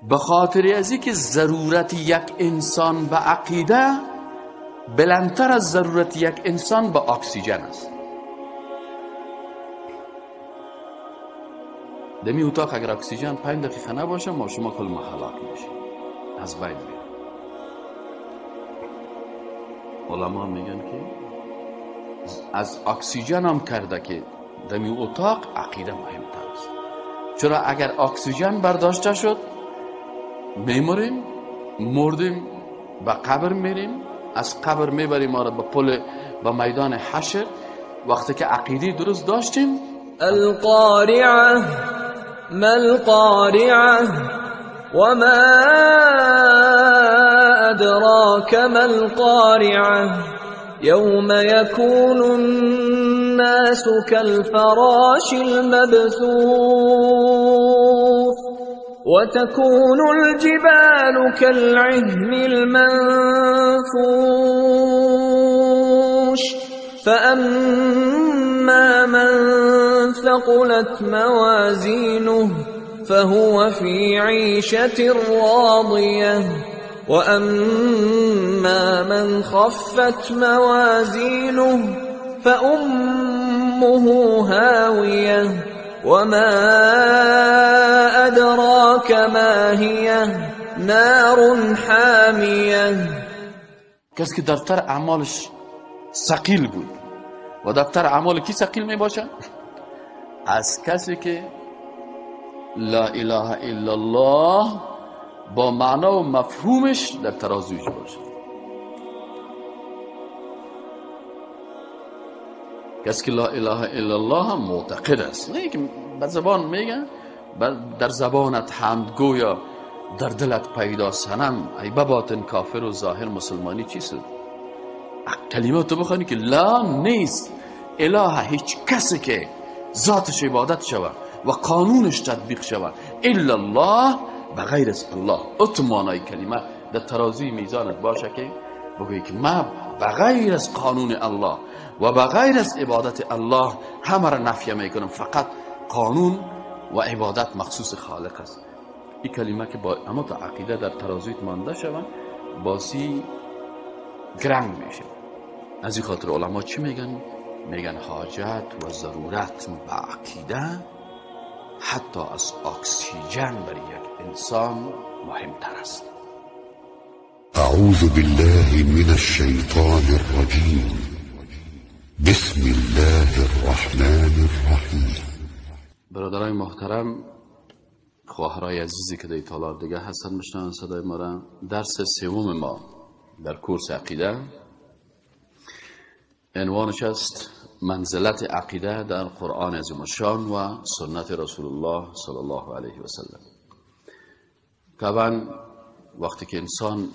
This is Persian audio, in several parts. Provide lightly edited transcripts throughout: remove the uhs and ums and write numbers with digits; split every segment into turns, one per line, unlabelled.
به خاطر از اینکه ضرورت یک انسان به عقیده بلندتر از ضرورت یک انسان به اکسیژن است. دمی اتاق اگر اکسیژن 5 دقیقه نباشه ما شما کل ما هلاک میشیم، از بین میریم. علما میگن که از اکسیژن هم کرده که دمی اتاق عقیده مهمتر است. چرا اگر اکسیژن برداشته شد میموریم، مردیم، به قبر میریم، از قبر میبریم ما را به پل، به میدان حشر. وقتی که عقیده درست داشتیم،
القارعه ما القارعه وما ادراک ما القارعه یوم یکون الناس كالفراش المبثوث وتكون الجبال كالعهن المنفوش فأما من ثقلت موازينه فهو في عيشة راضية وأما من خفت موازينه فأمه هاوية وما أدراك ما هي نار حامية.
کسی که دفتر اعمالش ثقیل بود و دفتر اعمال کی ثقیل می باشه؟ از کسی که لا اله الا الله با معنا و مفهومش در ترازویش باشه. کسی که لا اله الا الله هم معتقد است، نه که به زبان میگه، در زبانت حمد گویا در دلت پیدا صنم، ای بباطن کافر و ظاهر مسلمانی چی شد؟ کلمه تو بخوانی که لا نیست اله هیچ کسی که ذاتش عبادت شود و قانونش تطبیق شود الا الله، بغیر از الله. اتو معنای کلمه در ترازوی میزانت باشه که بگویی که من بغیر از قانون الله و بغیر از عبادت الله همه را نفی میکنم، فقط قانون و عبادت مخصوص خالق است. این کلمه که با اما تا عقیده در ترازویت مانده شود باسی گرنگ میشه. از این خاطر علما چی میگن؟ میگن حاجت و ضرورت به عقیده حتی از اکسیژن برای یک انسان مهمتر است.
اعوذ بالله من الشیطان الرجیم، بسم الله الرحمن الرحیم.
برادرای محترم، خواهرای عزیزی که در تالار دیگه هستن میشنون صدای ما را، درس سوم ما در کورس عقیده عنوانش است منزلت عقیده در قرآن عظیم الشان و سنت رسول الله صلی الله علیه و سلم. طبعا وقتی که انسان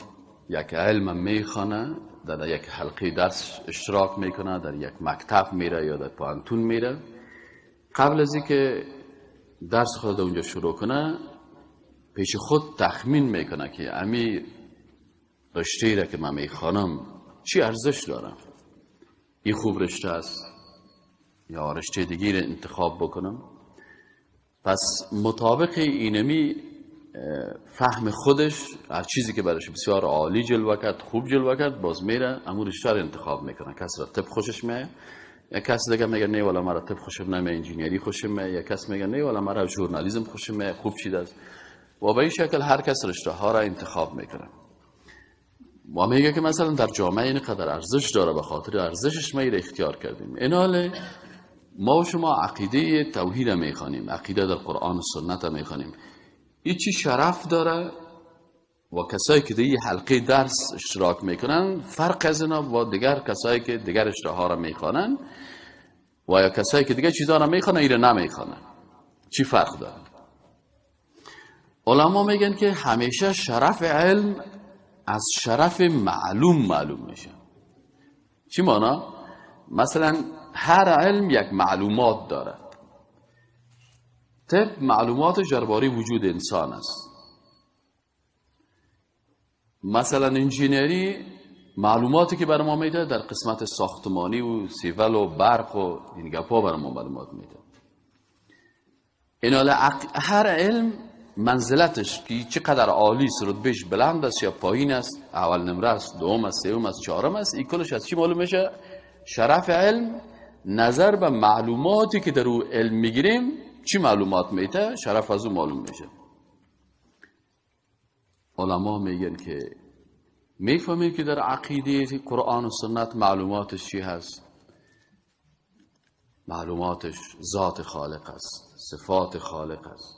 یک علم میخوانه، در یک حلقه درس اشتراک میکنه، در یک مکتب میره یا در پوهنتون میره، قبل از اینکه درس خود در اونجا شروع کنه پیش خود تخمین میکنه که امی رشته را که من میخوانم چی ارزش داره، این خوب رشته است یا رشته دیگه را انتخاب بکنم. پس مطابق اینمی فهم خودش، هر چیزی که برش بسیار عالی جلوه کرد، خوب جلوه کرد، باز میره امون رشته را انتخاب میکنه. کس را طب خوشش میاد، یا کس دیگه میگه نه والا مرا طب خوشم نمیاد، انجینیری خوشم میاد، یا کس میگه نه والا مرا ژورنالیسم خوشم میاد، خوب چیز است. و به این شکل هر کس رشته ها را انتخاب میکنه. ما میگه که مثلا در جامعه این قدر ارزش داره، به خاطر ارزشش ما اختیار کردیم. ایناله ما و شما عقیده توحید میخوانیم، عقیده در قرآن و سنت میخوانیم. این چی شرف داره و کسایی که در این حلقه درس اشتراک میکنن فرق از اینا با دیگر کسایی که دیگر رشته ها را میخوانن و یا کسایی که دیگر چیزها را میخوانن ایره نمیخوانن چی فرق داره؟ علما میگن که همیشه شرف علم از شرف معلوم معلوم میشه. چی مانا؟ مثلا هر علم یک معلومات داره. طب معلومات درباره وجود انسان است. مثلا انجینری معلوماتی که بر ما میده در قسمت ساختمانی و سیول و برق و این گپا بر ما معلومات میده. این هر علم منزلتش که چقدر عالی است، رتبهش بلند است یا پایین است، اول نمره است، دوم است، سوم است، چهارم است، این کلش از چی معلوم میشه؟ شرف علم نظر به معلوماتی که در او علم میگیریم چی معلومات میته، شرف از او معلوم میشه. علما میگن که میفهمیم که در عقیده قرآن و سنت معلوماتش چی هست؟ معلوماتش ذات خالق است، صفات خالق است،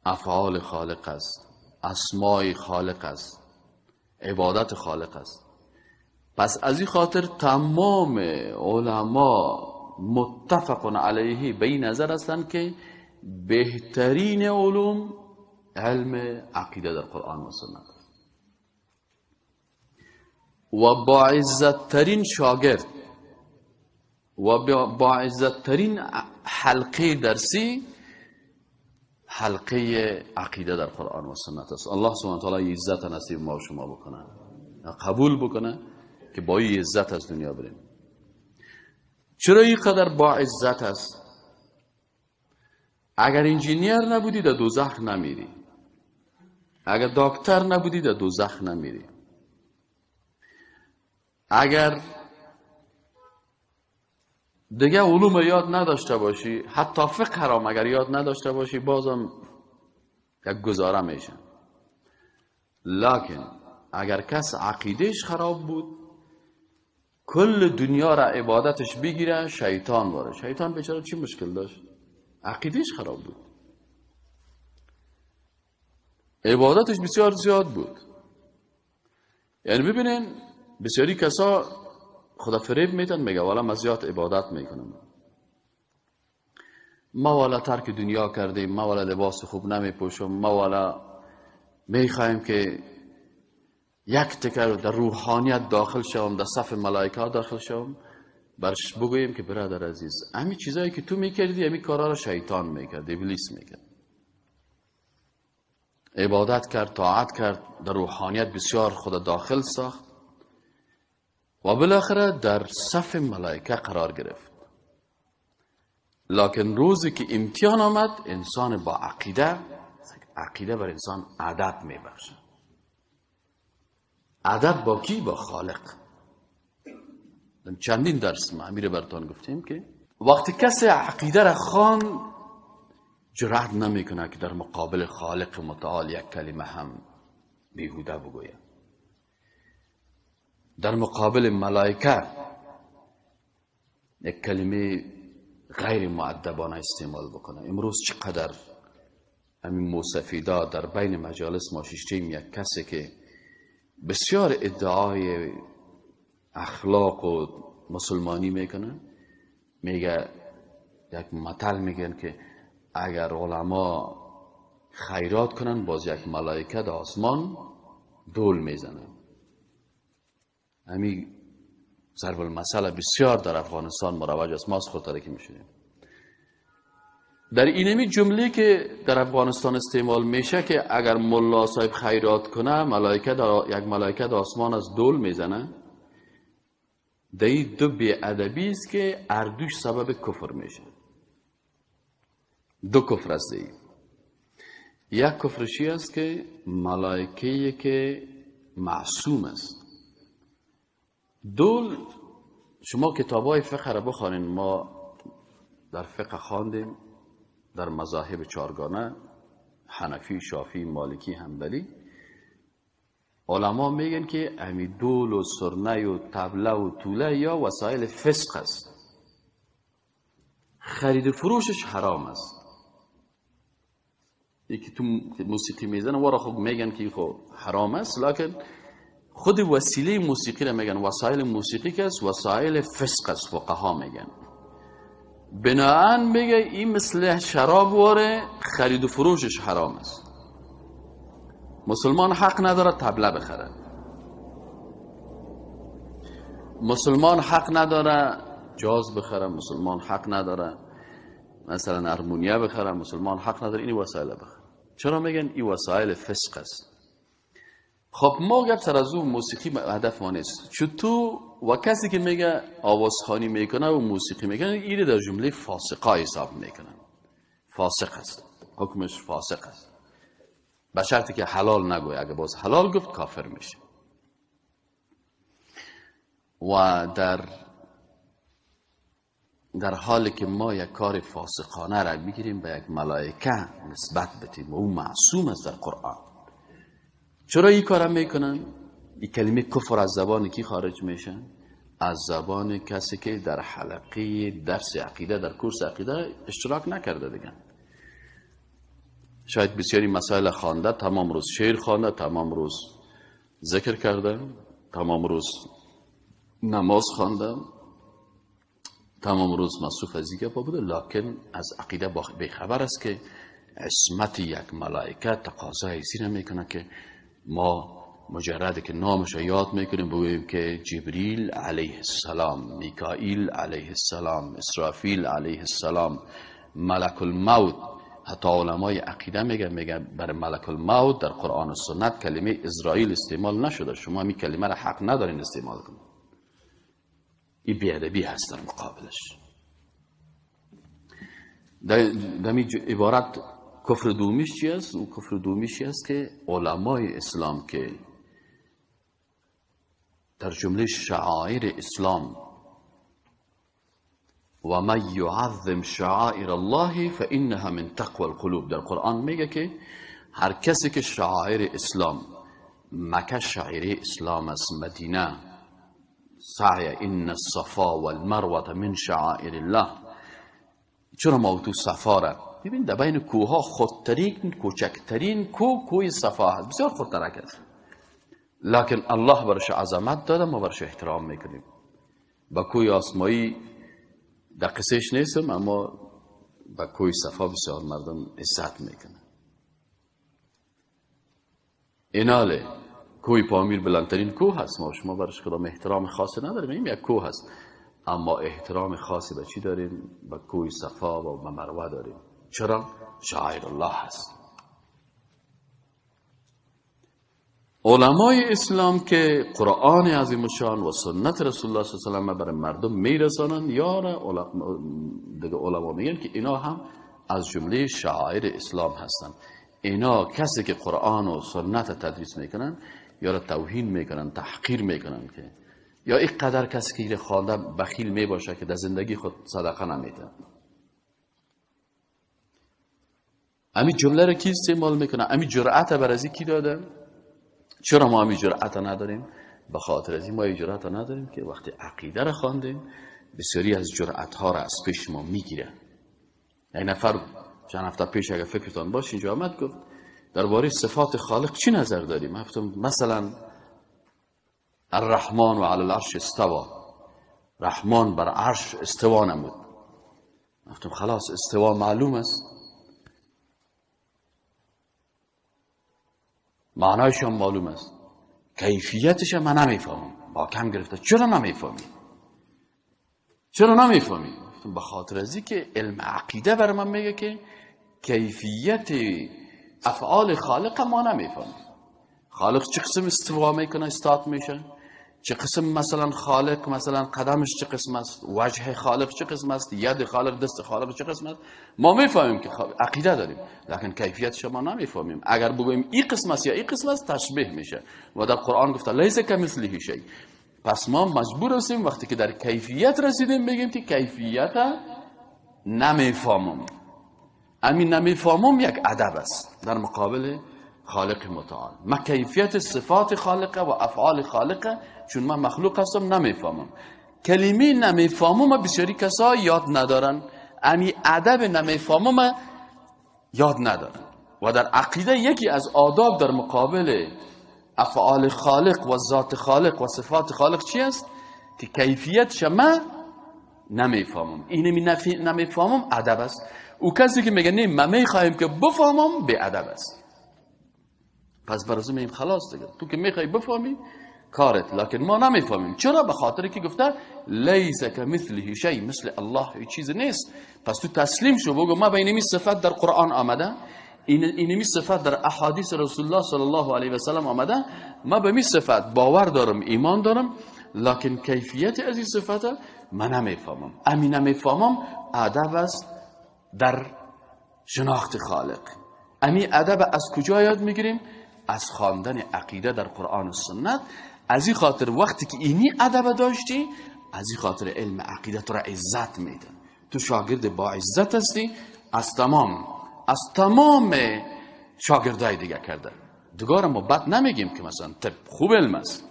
افعال خالق است، اسماء خالق است، عبادت خالق است. پس از این خاطر تمام علما متفق علیه به این نظر هستند که بهترین علوم علم عقیده در قرآن و سنت است و با عزت ترین شاگرد و با عزت ترین حلقه درسی حلقه عقیده در قرآن و سنت است. الله سبحانه و تعالی عزت نصیب ما و شما بکنه، قبول بکنه که با این عزت از دنیا بریم. چرا اینقدر با عزت است؟ اگر انجینیر نبودی در دوزخ نمیری، اگر دکتر نبودی در دوزخ نمیری، اگر دیگه علوم یاد نداشته باشی، حتی فقه حرام اگر یاد نداشته باشی، بازم یک گزاره میشه. لکن اگر کس عقیدهش خراب بود، کل دنیا را عبادتش بگیره، شیطان باره. شیطان بیچاره چی مشکل داشت؟ عقیدهش خراب بود، عبادتش بسیار زیاد بود. یعنی ببینین بسیاری کسا خدا فریب میتن، میگه والا من زیاد عبادت میکنم، ما والا ترک دنیا کردیم، ما والا لباس خوب نمیپوشم، ما والا میخوایم که یک تکر در روحانیت داخل شوم، در صف ملائکه داخل شوم. برش بگوییم که برادر عزیز، همین چیزایی که تو میکردی، همین کارا رو شیطان میکرد، ابلیس میکرد. عبادت کرد، طاعت کرد، در روحانیت بسیار خدا داخل ساخت و بالاخره در صف ملائکه قرار گرفت. لکن روزی که امتحان آمد، انسان با عقیده، عقیده بر انسان ادب میبخشه. ادب با کی؟ با خالق. چندین درس ما امیر برتان گفتیم که وقتی کسی عقیده را خوان، جرأت نمیکنه که در مقابل خالق متعال یک کلمه هم بیهوده بگوید. در مقابل ملائکه یک کلمه غیر مؤدبانه استعمال بکنه. امروز چقدر همین موسفیدا در بین مجالس ما شیشتیم، یک کسی که بسیار ادعای اخلاق و مسلمانی میکنه، میگه یک متل میگن که اگر علما خیرات کنن، باز یک ملائکه در آسمان دول میزنه. همین ضرب المثل بسیار در افغانستان مروج است، ما از خود که میشونیم. در اینمی جمله که در افغانستان استعمال میشه که اگر ملا صاحب خیرات کنه، ملائکه در یک ملائکه در آسمان از دول میزنه، در این دو بی‌ادبی است که اردوش سبب کفر میشه. دو کفر است. یک کفرشی است که ملائکه که معصوم است. دول، شما کتابای فقه را بخوانین، ما در فقه خواندیم در مذاهب چارگانه، حنفی، شافعی، مالکی، حنبلی، علما میگن که امی دول و سرنه و طبله و توله یا وسایل فسق است، خرید و فروشش حرام است. یکی تو موسیقی میزنه ورا خب میگن که خب حرام است، لکن خود وسیله موسیقی را میگن وسایل موسیقی که است وسایل فسق است، فقها میگن. بناهن میگه این مثل شراب واره خرید و فروشش حرام است. مسلمان حق نداره طبله بخره، مسلمان حق نداره جاز بخره، مسلمان حق نداره مثلا ارمونیا بخره، مسلمان حق نداره این وسایل بخره. چرا میگن این وسایل فسق است؟ خب ما گپ سر از او موسیقی هدف ما نیست. چطور و کسی که میگه آوازخوانی میکنه و موسیقی میکنه، این در جمله فاسقا حساب میکنه، فاسق است. حکمش فاسق است، به شرطی که حلال نگوید. اگه باز حلال گفت کافر میشه. و در حالی که ما یک کار فاسقانه را میگیریم به یک ملائکه نسبت بدیم و او معصوم است در قرآن، چرا این کارم میکنن؟ این کلمه کفر از زبان کی خارج میشه؟ از زبان کسی که در حلقه درس عقیده، در کورس عقیده اشتراک نکرده دیگه. شاید بسیاری مسائل خوانده، تمام روز شعر خوانده، تمام روز ذکر کرده، تمام روز نماز خوانده، تمام روز مصروف از این گپا بوده، لکن از عقیده بیخبر است که عصمت یک ملائکه تقاضای ازی میکنه که ما مجرد که نامش یاد میکنیم بگوییم که جبریل علیه السلام، میکائیل علیه السلام، اسرافیل علیه السلام، ملک الموت. حتی علمای عقیده میگن برای ملک الموت در قرآن و سنت کلمه اسرائیل استعمال نشده، شما می کلمه را حق ندارین استعمال کنید. این بی‌ادبی هست در مقابلش. در عبارت کفر دومیش چی است؟ او کفر دومیش است که علمای اسلام که در جمله شعائر اسلام و من یعظم شعائر الله فانها من تقوى القلوب، در قرآن میگه که هر کسی که شعائر اسلام، مکه شعائر اسلام است، مدینه سعی ان الصفا والمروه من شعائر الله. چرا ما تو صفا را ببین، در بین کوه ها خودترین کوچکترین کوه، کوه صفا هست، بسیار خودترک است، لکن الله برش عظمت داده، ما برش احترام میکنیم. با کوه آسمایی در قصهش نیستم، اما با کوه صفا بسیار مردم عزت میکنن. ایناله کوه پامیر بلندترین کوه هست، ما شما برش کدام احترام خاصی نداریم، این یک کوه هست، اما احترام خاصی به چی داریم؟ به کوه صفا و به مروه داریم. چرا؟ شعائر الله هست. علمای اسلام که قرآن عظیم شان و سنت رسول الله صلی الله علیه و سلم برای مردم میرسانن، یا دیگه علما میگن که اینا هم از جمله شعائر اسلام هستن. اینا کسی که قرآن و سنت تدریس میکنن یا را توهین میکنن، تحقیر میکنن، که یا اینقدر کسی که خوانده بخیل میباشه که در زندگی خود صدقه نمیده. همین جمله را کی استعمال میکنه؟ همین جرأت بر از کی داده؟ چرا ما همین جرأت نداریم؟ به خاطر از این ما این جرأت نداریم که وقتی عقیده را خواندیم بسیاری از جرأت ها را از پیش ما میگیره. یک نفر چند هفته پیش اگر فکرتان باشه اینجا آمد گفت درباره صفات خالق چی نظر داریم؟ گفتم مثلا الرحمن و علی العرش استوا، رحمان بر عرش استوا نمود. گفتم خلاص استوا معلوم است، معنایش هم معلوم است، کیفیتش هم من نمیفهمم. با کم گرفته چرا نمیفهمی؟ چرا نمیفهمی؟ به خاطر از که علم عقیده بر من میگه که کیفیت افعال خالق ما نمیفهمیم. خالق چه قسم استوا میکنه، استاد میشه، چه قسم مثلا خالق مثلا قدمش چه قسم است، وجه خالق چه قسم است، ید خالق، دست خالق چه قسم است، ما میفهمیم که عقیده داریم، لکن کیفیت شما نمیفهمیم. اگر بگوییم این قسم است یا این قسم است تشبیه میشه و در قرآن گفته لیس کمثله شیء. پس ما مجبور هستیم وقتی که در کیفیت رسیدیم بگیم که کیفیت نمیفهمم. همین نمیفهمم یک ادب است در مقابل خالق متعال. ما کیفیت صفات خالقه و افعال خالقه چون من مخلوق هستم نمیفهمم. کلمه نمیفهمم بسیاری کسا یاد ندارن، امی ادب نمیفهمم یاد ندارن. و در عقیده یکی از آداب در مقابل افعال خالق و ذات خالق و صفات خالق چی است؟ که کیفیت شما نمیفهمم. اینمی نمیفهمم ادب است. او کسی که میگه نه من میخوایم که بفهمم به ادب است. پس برازو میگیم خلاص دیگه، تو که میخوای بفهمی کارت، لکن ما نمیفهمیم. چرا؟ به خاطر که گفته لیس کمثله شیء، مثل الله هیچ چیز نیست. پس تو تسلیم شو، بگو ما به اینمی صفت در قرآن آمده، اینمی صفت در احادیث رسول الله صلی الله علیه و سلم آمده، ما به می صفت باور دارم، ایمان دارم، لکن کیفیت از این صفت من نمیفهمم. امی نمیفهمم ادب است در شناخت خالق. امی ادب از کجا یاد میگیریم؟ از خواندن عقیده در قرآن و سنت. از این خاطر وقتی که اینی ادب داشتی، از این خاطر علم عقیده تو را عزت میده. تو شاگرد با عزت هستی از تمام شاگردای دیگه کرده. دیگه ما بد نمیگیم که مثلا طب خوب علم است،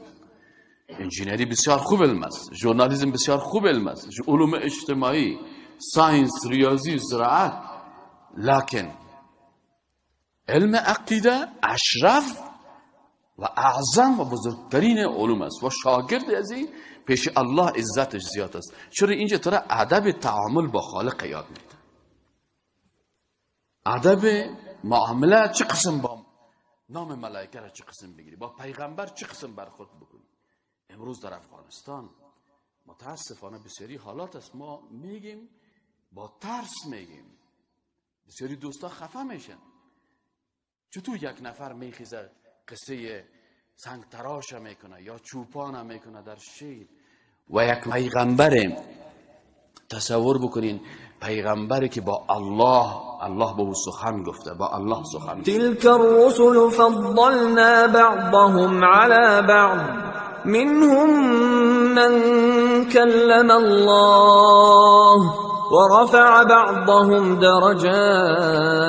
انجینری بسیار خوب علم است، ژورنالیسم بسیار خوب علم است، علوم اجتماعی، science، ریاضی، زراعت، لکن علم عقیده اشرف و اعظم و بزرگترین علوم است و شاگرد از این پیش الله عزتش زیاد است. چرا اینجا ترا ادب تعامل با خالق یاد میده، ادب معامله چه قسم با نام ملائکه را چه قسم بگیری، با پیغمبر چه قسم برخورد بکنی. امروز در افغانستان متاسفانه بسیاری حالات است، ما میگیم با ترس میگیم، بسیاری دوستا خفه میشن. چطور یک نفر میخیزه قصه سنگ تراش میکنه یا چوپان میکنه در شیر و یک پیغمبر، تصور بکنین پیغمبری که با الله به او سخن گفته، با الله سخن گفته.
تلك الرسل فضلنا بعضهم على بعض منهم من كلم الله ورفع بعضهم درجات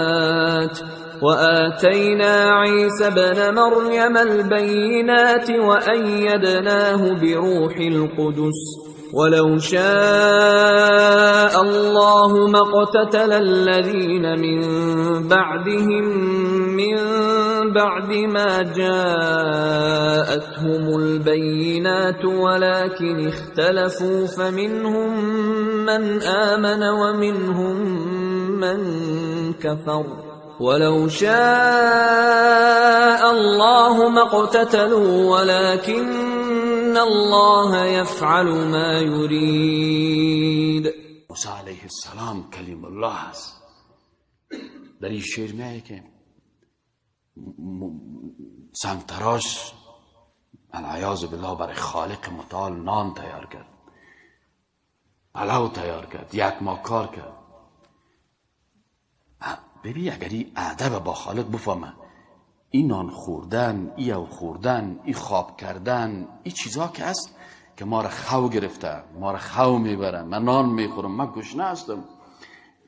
وآتينا عيسى ابن مريم البينات وأيدناه بروح القدس ولو شاء الله ما اقتتل الذين من بعدهم من بعد ما جاءتهم البينات ولكن اختلفوا فمنهم من آمن ومنهم من كفر ولو شاء الله ما اقتتلوا ولكن الله يفعل ما يريد.
موسی علیه السلام کلیم الله است. در این شعر میایه که سنگتراش العیاذ بالله برای خالق متعال نان تیار کرد، پلو تیار کرد، یک ماه کار کرد. ببین اگر این ادب با خالق بفهمه، این نان خوردن، ای او خوردن، ای خواب کردن، این چیزا که است که ما را خو گرفته، ما را خو میبره، من نان میخورم، من گشنه هستم،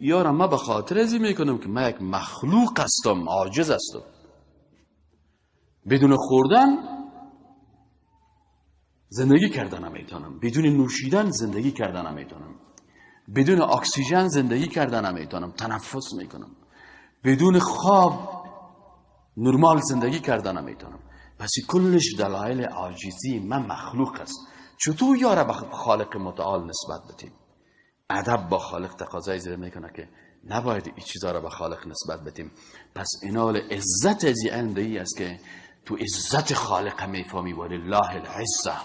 یارم من به خاطر ازی میکنم که من یک مخلوق هستم، عاجز هستم، بدون خوردن زندگی کردن نمیتونم، بدون نوشیدن زندگی کردن نمیتونم، بدون اکسیژن زندگی کردن نمیتونم، تنفس میکنم، بدون خواب نرمال زندگی کردن نمیتونم. پس کلش دلایل عاجزی من مخلوق است. چطور یاره به خالق متعال نسبت بدیم؟ ادب با خالق تقاضای زیر میکنه که نباید این چیزا را به خالق نسبت بدیم. پس اینال عزت از این است که تو عزت خالق میفهمی، ولله العزه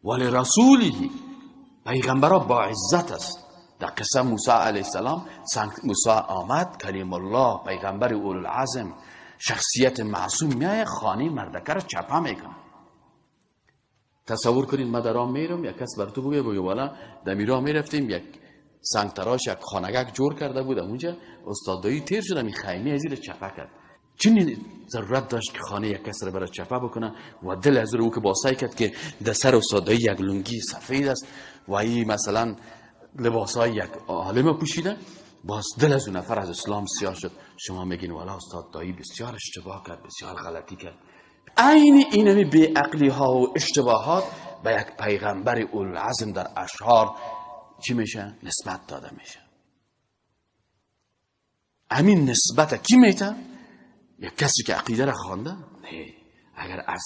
ولرسوله. پیغمبرا با عزت است. در قصه موسی علیه السلام، موسی آمد، کلیم الله، پیغمبر اولوالعزم، شخصیت معصوم، میایه خانه مردکه را چپه میکنه. تصور کنید من در راه میرم، یک کس بر تو بگه والا در میراه میرفتیم، یک سنگ تراش یک خانگک جور کرده بود اونجا، استاد دایی تیر شد، این خیمه از زیر چپه کرد. چنین ضرورت داشت که خانه یک کس را برای چپه بکنه و دل از او که با سعی کرد که در سر استاد دایی یک لنگی سفید است و این مثلا لباسای یک عالم پوشیده، باز دل از اون نفر از اسلام سیاه شد. شما میگین والا استاد دایی بسیار اشتباه کرد، بسیار غلطی کرد. عین اینمی بی‌عقلی ها و اشتباهات به یک پیغمبر اولوالعزم در اشعار چی میشه؟ نسبت داده میشه. همین نسبت کی میته؟ یک کسی که عقیده را خوانده؟ نه. اگر از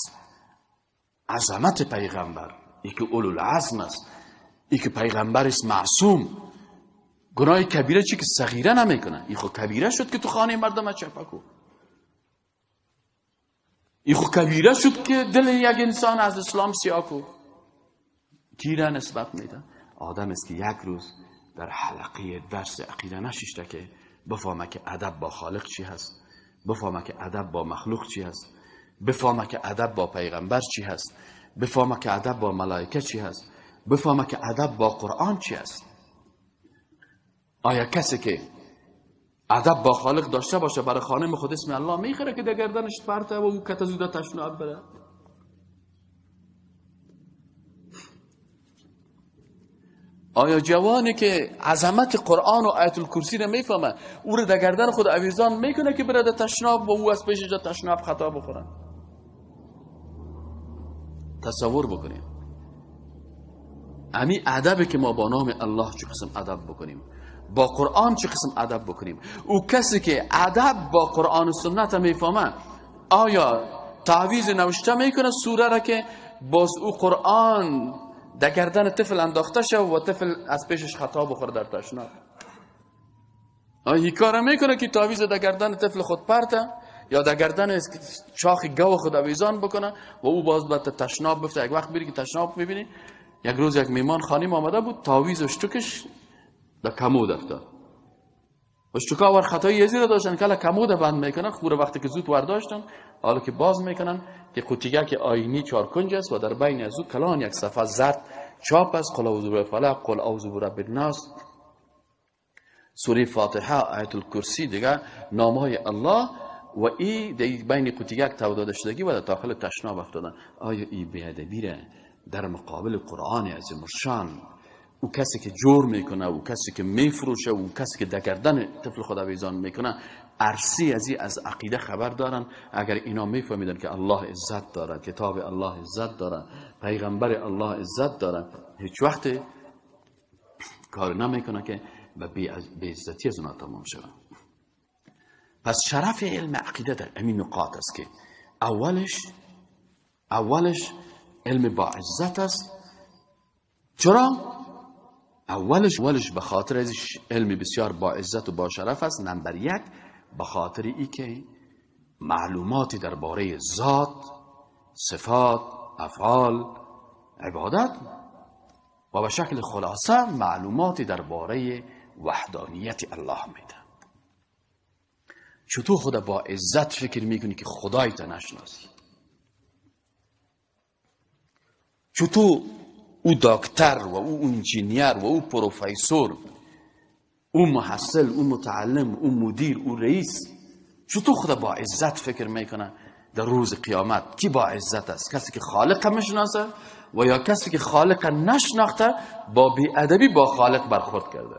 عظمت پیغمبر، ای که اولوالعزم است، ای که پیغمبر است معصوم، گناه کبیره چی که صغیره نمیکنه، ای خو کبیره شد که تو خانه مردم چپه کو، ای خو کبیره شد که دل یک انسان از اسلام سیاه کو. کی را نسبت میده؟ آدم است که یک روز در حلقه درس عقیده نششته که بفهمه که ادب با خالق چی هست، بفهمه که ادب با مخلوق چی هست، بفهمه که ادب با پیغمبر چی هست، بفهمه که ادب با ملائکه چی هست، بفهمه که ادب با قرآن چی هست. آیا کسی که ادب با خالق داشته باشه برای خانم خود اسم الله میخوره که در گردنش پرته و او کت زوده تشناب بره؟ آیا جوانی که عظمت قرآن و آیت الکرسی رو میفهمه او رو در گردن خود آویزان میکنه که بره در تشناب و او از پیشش در تشناب خطا بخوره؟ تصور بکنیم امی ادبی که ما با نام الله چه قسم ادب بکنیم، با قرآن چه قسم ادب بکنیم. او کسی که ادب با قرآن و سنت میفهمه آیا تعویذ نوشته میکنه سوره را که باز او قرآن در گردن طفل انداخته شد و طفل از پیشش خطا بخوره در تشناب؟ آیا این کار میکنه که تعویذ در گردن طفل خود پرته یا در گردن چاخ گاو خود آویزان بکنه و او باز به تشناب بفته؟ یک وقت میری که تشناب میبینی، یک روز یک میمان خانم آمده بود، تعویذ و شتکش در کمود افتاد. و شتکا ور خطای یزی را داشتن که کمود بند میکنن، خوره وقتی که زود ورداشتن، حالا که باز میکنن که قوطیگه که آینی چهار کنج است و در بین از او کلان یک صفحه زرد چاپ است، قل اعوذ برب الفلق، قل اعوذ برب الناس، سوره فاتحه، آیت الکرسی، دیگه نامهای الله و ای در بین قوطیگه تو داده شدگی و در داخل تشناب افتادن. آیا ای بی‌ادبی را در مقابل قرآن عظیم الشان، او کسی که جور میکنه، او کسی که میفروشه، او کسی که در گردن طفل خود آویزان میکنه، عرصی از عقیده خبر دارن؟ اگر اینا میفهمیدن که الله عزت داره، کتاب الله عزت داره، پیغمبر الله عزت داره، هیچ وقت کار نمیکنه که به بی‌عزتی از اونا تمام شود. پس شرف علم عقیده در همین نقاط است که اولش علم با عزت است. چرا؟ اولش به خاطر از علم بسیار با عزت و با شرف است. نمبر یک، به خاطر ای که معلوماتی درباره ذات، صفات، افعال، عبادت و به شکل خلاصه معلوماتی درباره وحدانیت الله میده. چطور خدا با عزت فکر میکنی که خدای تا نشناسی؟ چطور او دکتر و او انجینیر و او پروفسور، او محصل، او متعلم، او مدیر، او رئیس، چطور خدا با عزت فکر میکنه در روز قیامت؟ کی با عزت است؟ کسی که خالق میشناسه و یا کسی که خالق نشناخته با بی‌ادبی با خالق برخورد کرده؟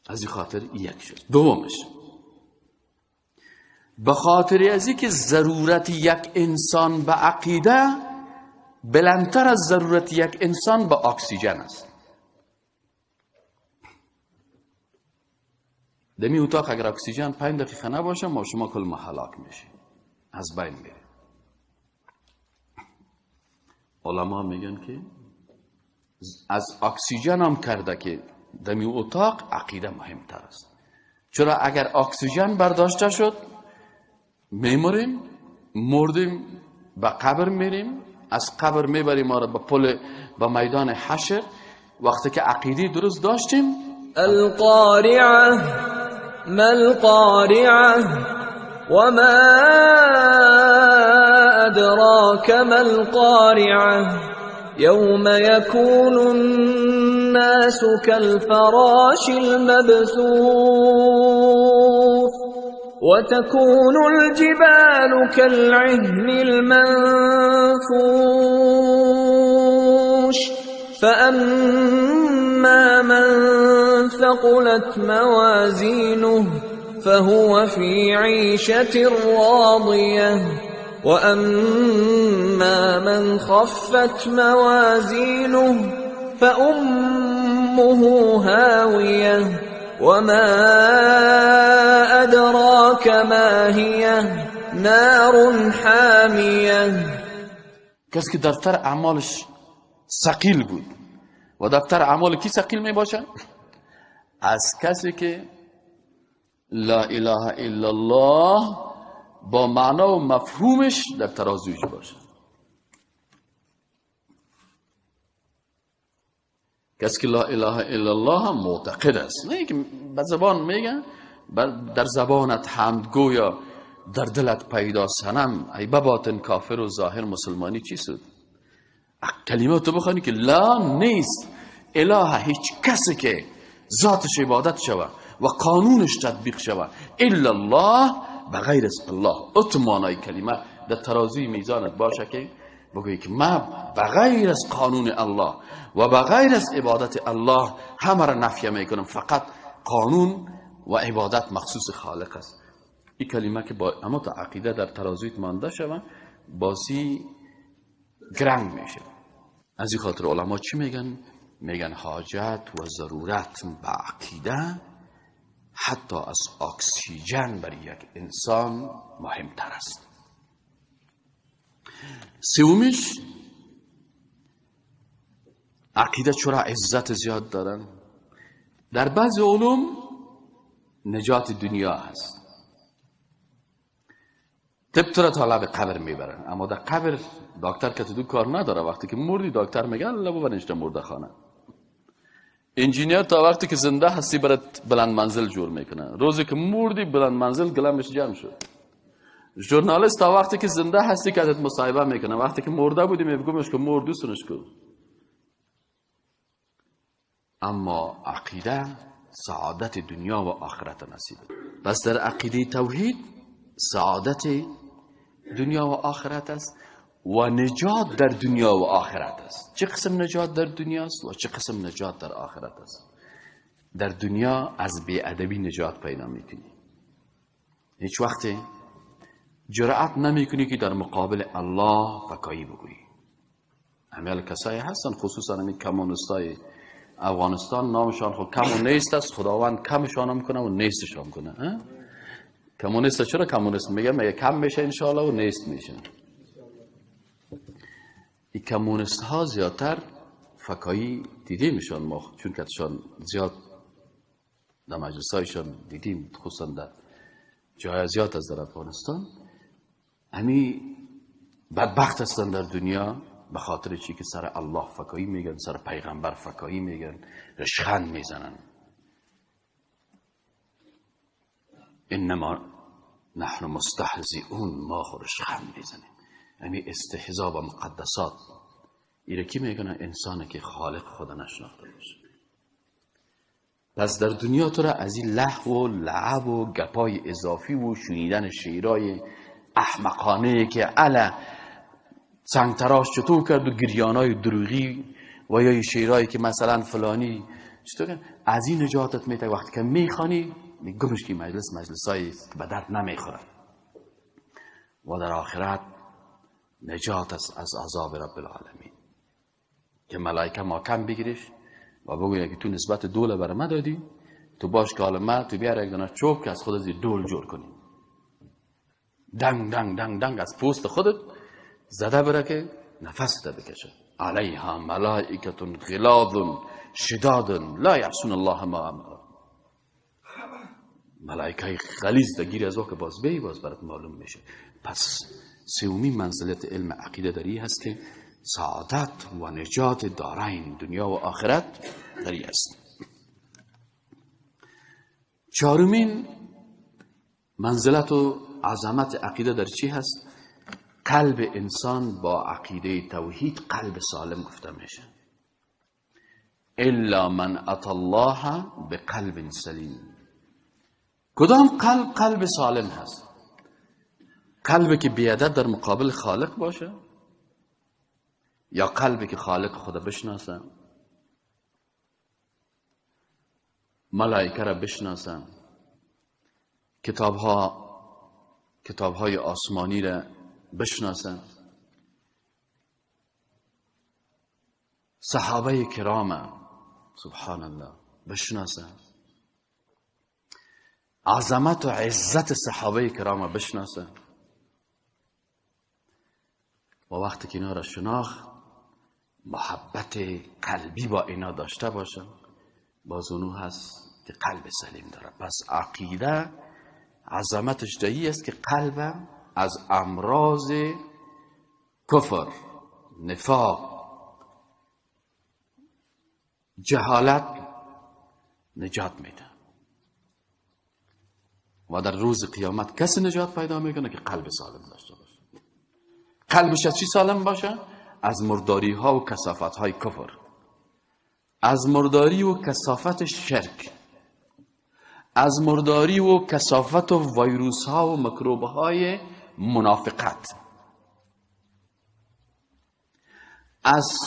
از این خاطر یک شد. دومش، به خاطر از اینکه ضرورت یک انسان به عقیده بلندتر از ضرورت یک انسان به اکسیژن است. دمی اتاق اگر اکسیژن 5 دقیقه نباشه ما شما کل ما هلاک میشیم، از بین میریم. علما میگن که از اکسیژن هم کرده که دمی اتاق عقیده مهمتر است. چرا؟ اگر اکسیژن برداشته شد میمریم، مردیم، به قبر میریم، از قبر میبریم ما را به پل، به میدان حشر. وقتی که عقیده درست داشتیم،
القارعه ما القارعه وما ادراک ما القارعه یوم یکون الناس كالفراش المبثوث وتكون الجبال كالعهن المنفوش فأما من ثقلت موازينه فهو في عيشة راضية وأما من خفت موازينه فأمه هاوية وما أدراك ما هي نار حامية.
کسی که دفتر اعمالش ثقیل بود، و دفتر اعمال کی ثقیل می باشه؟ از کسی که لا اله الا الله با معنا و مفهومش در ترازوش باشه. کسی که لا اله الا الله هم معتقد است، نه اینکه به زبان میگن، در زبانت حمد گویا در دلت پیدا صنم، ای بباطن کافر و ظاهر مسلمانی چی سود؟ کلمه تو بخوانی که لا نیست اله، هیچ کسی که ذاتش عبادت شوه و قانونش تطبیق شوه، الا الله، بغیر از الله. ات معنای کلمه در ترازوی میزانت باشه که بگویی که ما بغیر از قانون الله و بغیر از عبادت الله همه را نفی میکنم، فقط قانون و عبادت مخصوص خالق است. این کلمه که با اما تا عقیده در ترازویت مانده شوه بازی گرنگ میشه. از این خاطر علما چی میگن؟ میگن حاجت و ضرورت به عقیده حتی از اکسیژن برای یک انسان مهمتر است. سومیش، عقیده چرا عزت زیاد دارن؟ در بعض علوم نجات دنیا هست، طب تو را تا لب قبر میبرن، اما در قبر دکتر که تو کار نداره. وقتی که مردی دکتر میگه الله ببرنش مرده خانه. انجینیر تا وقتی که زنده هستی برات بلند منزل جور میکنه، روزی که مردی بلند منزل گلمش جمع شد. ژورنالیست تا وقتی که زنده هستی که ازت مصاحبه میکنه، وقتی که مرده بودی میگمش که مرد دوستنش کن. اما عقیده سعادت دنیا و آخرت نصیب. پس در عقیده توحید سعادت دنیا و آخرت است و نجات در دنیا و آخرت است. چه قسم نجات در دنیا است و چه قسم نجات در آخرت است؟ در دنیا از بی‌ادبی نجات پیدا میکنی. هیچ وقت جرأت نمیکنی که در مقابل الله فکایی بگویی. همیال کسایی هستن، خصوصا همین کمونیستای افغانستان، نامشان خود کمونیست است، خداوند کمشان هم کنه و نیستشان کنه. کمونیست چرا کمونیست میگه؟ میگه کم میشه انشاءالله و نیست میشه. این کمونیست ها زیادتر فکایی دیده میشن ما، چون که زیاد در مجلس هایشان دیدیم، خصوصا در جای زیاد از در افغانستان. همی بدبخت هستن در دنیا به خاطر چی که سر الله فکایی میگن، سر پیغمبر فکایی میگن، رشخند میزنن. انما نحن مستهزئون، ما خود رشخند میزنیم. یعنی استهزا با مقدسات. ایره کی میگن؟ انسانی که خالق خدا نشناخته باشه. پس در دنیا تو را از این لهو و لعب و گپای اضافی و شنیدن شعرهای احمقانه که علا سنگتراش چطور کرد و گریانای دروغی و یا شعرهایی که مثلا فلانی چطور کرد، از این نجاتت میده. وقتی که میخوانی میگمش که مجلس به درد نمیخوره. و در آخرت نجات است از عذاب رب العالمین که ملائکه ما کم بگیرش و بگوید که تو نسبت دول بر ما دادی، تو باش که حال ما تو بیار یک دانه چوب که از خود از دول جور کنی، دنگ دنگ دنگ دنگ از پوست خودت زده بره که نفس بکشه. علیها ملائکه غلاظ شداد لا یعصون الله ما امر. ملائکه غلیظ دگیر از که باز بی باز برات معلوم میشه. پس سومی منزلت علم عقیده داری هست که سعادت و نجات دارین دنیا و آخرت داری است. چهارمین منزلت و عظمت عقیده در چی هست؟ قلب انسان با عقیده توحید قلب سالم گفته میشه. الا من اتی الله بقلب سلیم. کدام قلب قلب سالم هست؟ قلبی که بیادب در مقابل خالق باشه، یا قلبی که خالق خدا بشناسه، ملائکه را بشناسه، کتابهای آسمانی را بشناسه، صحابه کرام سبحان الله بشناسه، عظمت و عزت صحابه کرام بشناسه. و وقتی که اینا را شناخت، محبت قلبی با اینا داشته باشه، باز اونو هست که قلب سلیم داره. پس عقیده عظمتش دهی است که قلبم از امراض کفر، نفاق، جهالت نجات میده و در روز قیامت کسی نجات پیدا میکنه که قلب سالم داشته باشه. قلبش از چی سالم باشه؟ از مرداری ها و کثافت های کفر، از مرداری و کثافت شرک، از مرداری و کثافت و ویروس ها و میکروب های منافقت، از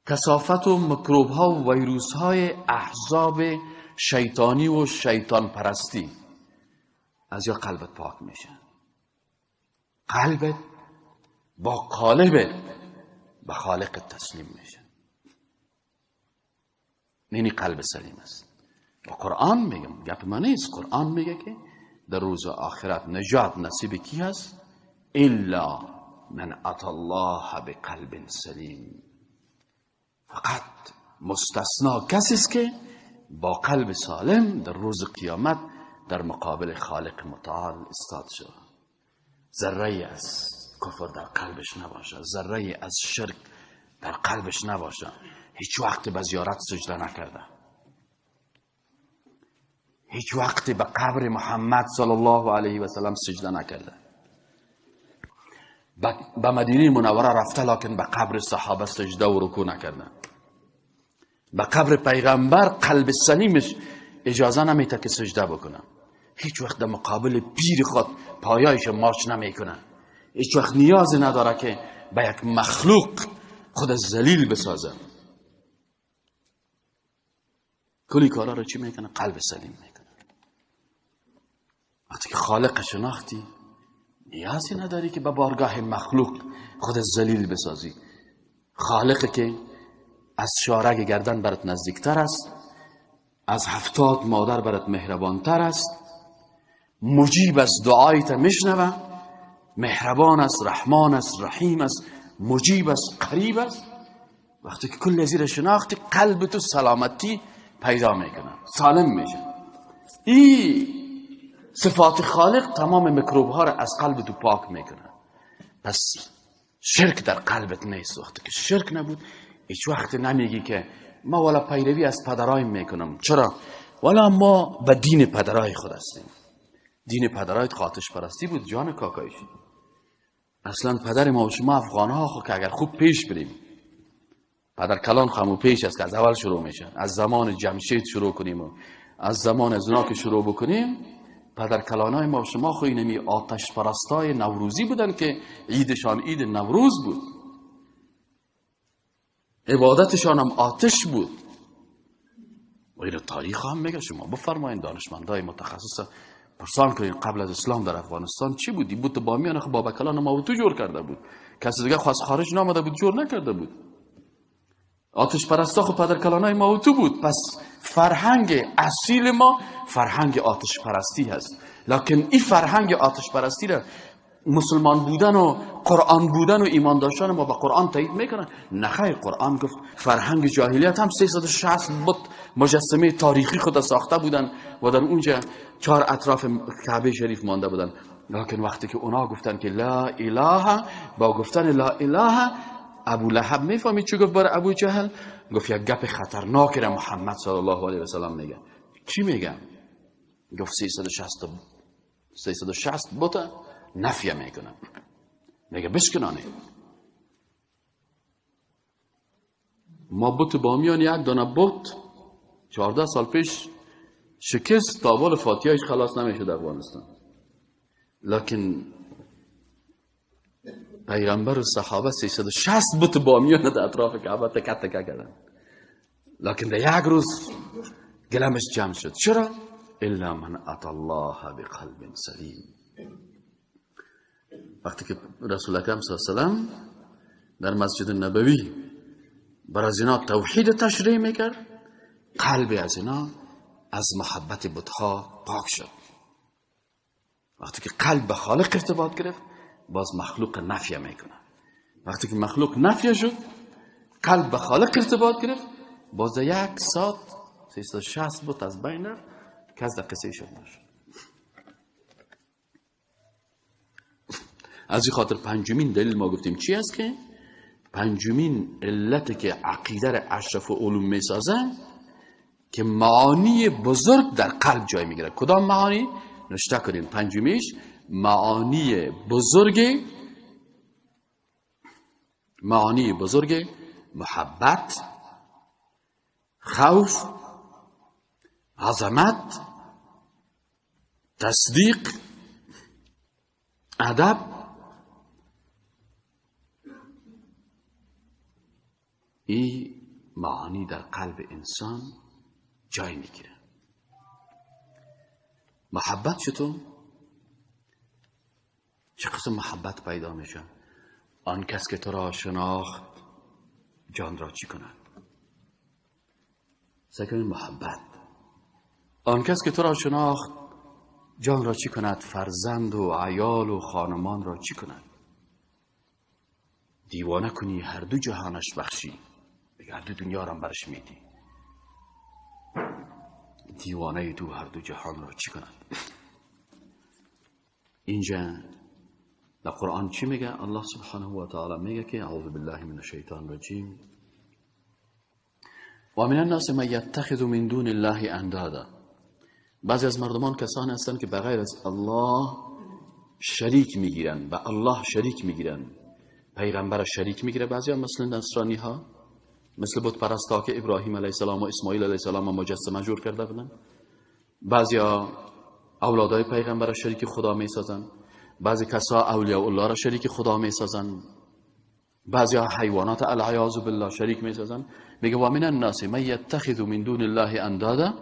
کثافت و میکروب ها و ویروس های احزاب شیطانی و شیطان پرستی، از یا قلبت پاک میشه. قلبت با قالبت به خالق تسلیم میشه. اینی قلب سلیم است. با قرآن میگم، گپ من نیست. قرآن میگه که در روز آخرت نجات نصیب کی هست؟ الا من اتی الله بقلب سلیم. فقط مستثنا کسی است که با قلب سالم در روز قیامت در مقابل خالق متعال استاد شد. ذره از کفر در قلبش نباشه، ذره از شرک در قلبش نباشه، هیچ وقت به زیارت سجده نکرده، هیچ وقت به قبر محمد صلی الله علیه و سلم سجده نکرده، به مدینه منوره رفته لکن به قبر صحابه سجده و رکوع نکرده، به قبر پیغمبر قلب سلیمش اجازه نمیده که سجده بکنه، هیچ وقت در مقابل پیر خود پایایش مارچ نمیکنه، هیچ وقت نیاز نداره که به یک مخلوق خود ذلیل بسازه. کلی کارا رو چی میکنه؟ قلب سلیم میکنه. وقتی که خالق شناختی نیازی نداری که به بارگاه مخلوق خود ذلیل بسازی. خالق که از شارگ گردن برات نزدیکتر است، از 70 مادر برات مهربانتر است، مجیب از دعایت میشنوه، مهربان است، رحمان است، رحیم است، مجیب است، قریب است. وقتی که کل زیر شناختی قلب تو سلامتی پیدا میکنه، سالم میشه. این صفات خالق تمام میکروب ها را از قلب تو پاک میکنه. پس شرک در قلبت نیست. وقتی که شرک نبود هیچ وقت نمیگی که ما والا پیروی از پدرایم میکنم. چرا؟ والا ما به دین پدرای خود هستیم. دین پدرایت آتش پرستی بود جان کاکایش. اصلا پدر ما و شما افغان ها خو که اگر خوب پیش بریم، پدر کلان خمو پیش است که از اول شروع میشه، از زمان جمشید شروع کنیم و از زمان از اونا که شروع بکنیم، پدر کلانای ما و شما خو اینمی آتش پرستای نوروزی بودن که عیدشان عید نوروز بود، عبادتشان هم آتش بود. و این تاریخ هم میگه. شما بفرمایین دانشمندای متخصص پرسان کنین قبل از اسلام در افغانستان چی بود؟ این بود بامیان خب بابا کلان ما تو جور کرده بود، کسی دیگه خواست خارج نامده بود، جور نکرده بود. آتش پرستا خب پدر کلانای ما تو بود. پس فرهنگ اصیل ما فرهنگ آتش پرستی هست. لکن این فرهنگ آتش پرستی را مسلمان بودن و قرآن بودن و ایمان داشتن ما با قرآن تایید میکنن؟ نه خیر. قرآن گفت فرهنگ جاهلیت هم 360 بت مجسمه تاریخی خود ساخته بودن و در اونجا 4 اطراف کعبه شریف مانده بودن. لکن وقتی که اونا گفتن که لا اله، با گفتن لا اله ابو لهب میفهمید چی گفت برای ابو جهل؟ گفت یک گپ خطرناک را محمد صلی الله علیه و سلم میگه. چی میگه؟ گفت 360 بت نفیه میکنه، میگه بشکنانه. ما بت بامیان یک دانه بت 14 سال پیش شکست، تا بال فاتحه‌اش خلاص نمیشد افغانستان. لکن پیغمبر و صحابه 360 بت بامیان در اطراف کعبه تکه تکه کردن، لکن در یک روز گلمش جمع شد. چرا؟ الا من اتی الله بقلب سلیم. وقتی که رسول اکرم صلی الله علیه و سلم در مسجد نبوی بر از اینا توحید تشریح میکرد، قلب از اینا از محبت بتها پاک شد. وقتی که قلب به خالق ارتباط گرفت، باز مخلوق نفیه میکنه. وقتی که مخلوق نفیه شد، قلب به خالق ارتباط گرفت، باز یک ساعت 360 بت از بین رفت، کس در قصه شد نشد. از این خاطر پنجمین دلیل ما گفتیم چی است که پنجمین علت که عقیده را اشرف و علوم میسازه که معانی بزرگ در قلب جای میگیره. کدام معانی؟ نشته کنیم. پنجمیش معانی بزرگ، معانی بزرگ محبت، خوف، عظمت، تصدیق، ادب، این معانی در قلب انسان جای میگیره. محبت چطور؟ چه قسم محبت پیدا میشه؟ آن کس که تو را شناخت جان را چی کند؟ سکن محبت. آن کس که تو را شناخت جان را چی کند؟ فرزند و عیال و خانمان را چی کند؟ دیوانه کنی هر دو جهانش بخشی، هر دو دنیا را برش میدی. دیوانه تو هر دو جهان را چی کند؟ اینجا در قرآن چی میگه؟ الله سبحانه و تعالی میگه که اعوذ بالله من الشیطان الرجیم، و من الناس من یتخذ من دون الله اندادا. بعضی از مردمان کسانی هستند که بغیر از الله شریک میگیرن، به الله شریک میگیرن، پیغمبر شریک میگیره. بعضی ها مثل نصرانی ها، مثل بت پرستا که ابراهیم علیه السلام و اسماعیل علیه السلام مجسمه جور کرده بودن. بعضی ها اولادای پیغمبر شریک خدا میسازن، بعضی کسا اولیاء الله را شریک خدا میسازن، بعضی ها حیوانات العیاذ بالله شریک میسازن. میگه و من الناس من یتخذ من دون الله اندادا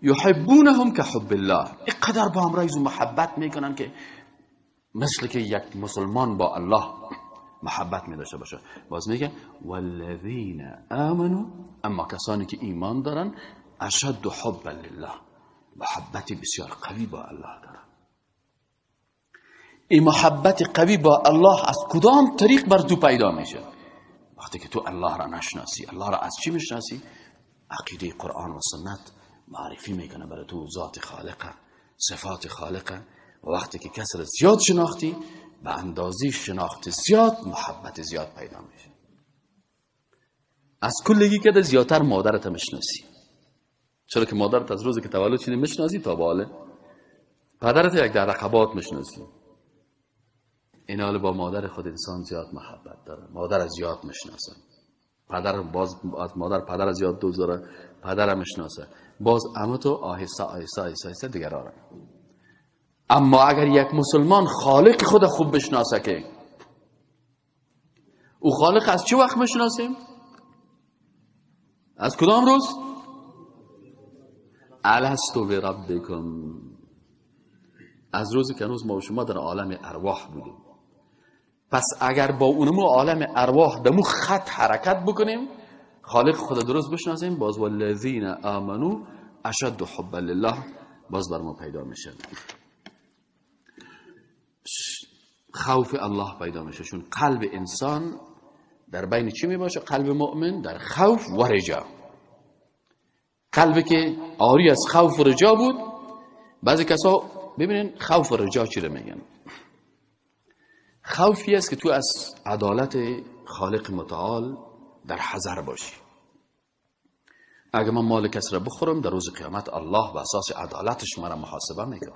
یحبونهم كحب الله. اینقدر با هم رایز محبت میکنن که مثل که یک مسلمان با الله محبت می داشته باشه. باز میگه والذین آمنوا، اما کسانی که ایمان دارن، اشد حبا لله، محبت بسیار قوی با الله دارن. این محبت قوی با الله از کدام طریق بر تو پیدا میشه؟ وقتی که تو الله را نشناسی. الله را از چی میشناسی؟ عقیده قرآن و سنت معرفی میکنه برای تو ذات خالقه، صفات خالقه. و وقتی که کس را زیاد شناختی، به اندازه شناخت زیاد محبت زیاد پیدا میشه. از کلگی که زیادتر مادرت میشناسی، چرا که مادرت از روزی که تولد شدی میشناسی تا به حال، پدرت یک در رقبات میشناسی. این حال با مادر خود انسان زیاد محبت داره، مادر زیاد میشناسه، پدر باز از مادر پدر زیاد دوست داره، پدر میشناسه، باز اما تو آهسته آهسته آهسته آهسته دیگر آره. اما اگر یک مسلمان خالق خود خوب بشناسه، که او خالق از چه وقت میشناسیم؟ از کدام روز؟ الست بربکم، از روزی که هنوز ما و شما در عالم ارواح بودیم. پس اگر با اونمو عالم ارواح دمو خط حرکت بکنیم، خالق خود درست بشناسیم، باز والذین آمنو اشد حبا لله باز بر ما پیدا میشه. خوف الله پیدا میشه، چون قلب انسان در بین چی میباشه؟ قلب مؤمن در خوف و رجا. قلبی که عاری از خوف و رجا بود، بعضی کسا ببینین خوف و رجا چی رو میگن؟ خوفی است که تو از عدالت خالق متعال در حذر باشی. اگه من مال کس را بخورم، در روز قیامت الله به اساس عدالتش مرا محاسبه میکنه.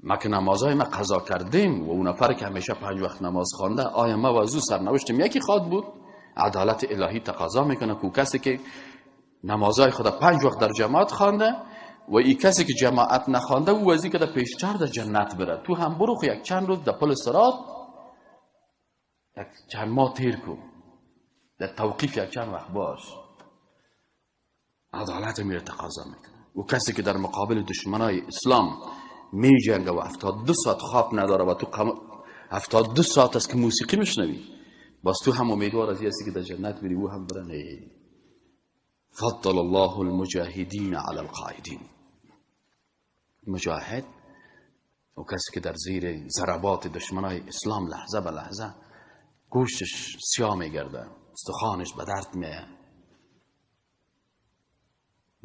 ما که نمازهای ما قضا کردیم و اون نفر که همیشه 5 وقت نماز خوانده، آیا ما و از او سرنوشتیم یکی خواد بود؟ عدالت الهی تقاضا میکنه که کسی که نمازهای خود 5 وقت در جماعت خوانده و ای کسی که جماعت نخوانده، او از این که در پیشتر در جنت بره. تو هم برو یک چند روز در پل صراط یک چند ماه تیر کن، در توقیف یک چند وقت باش. عدالت میره تقاضا میکنه. و کسی که در مقابل دشمنای اسلام می جنگه و 72 ساعت خواب نداره و تو 72 ساعت است که موسیقی میشنوی، باز تو هم امیدوار از هستی که در جنت بری، او هم بره. نه، فضل الله المجاهدین علی القاعدین. مجاهد و کسی که در زیر ضربات دشمنای اسلام لحظه به لحظه گوشتش سیاه میگرده، استخوانش به درد میاد،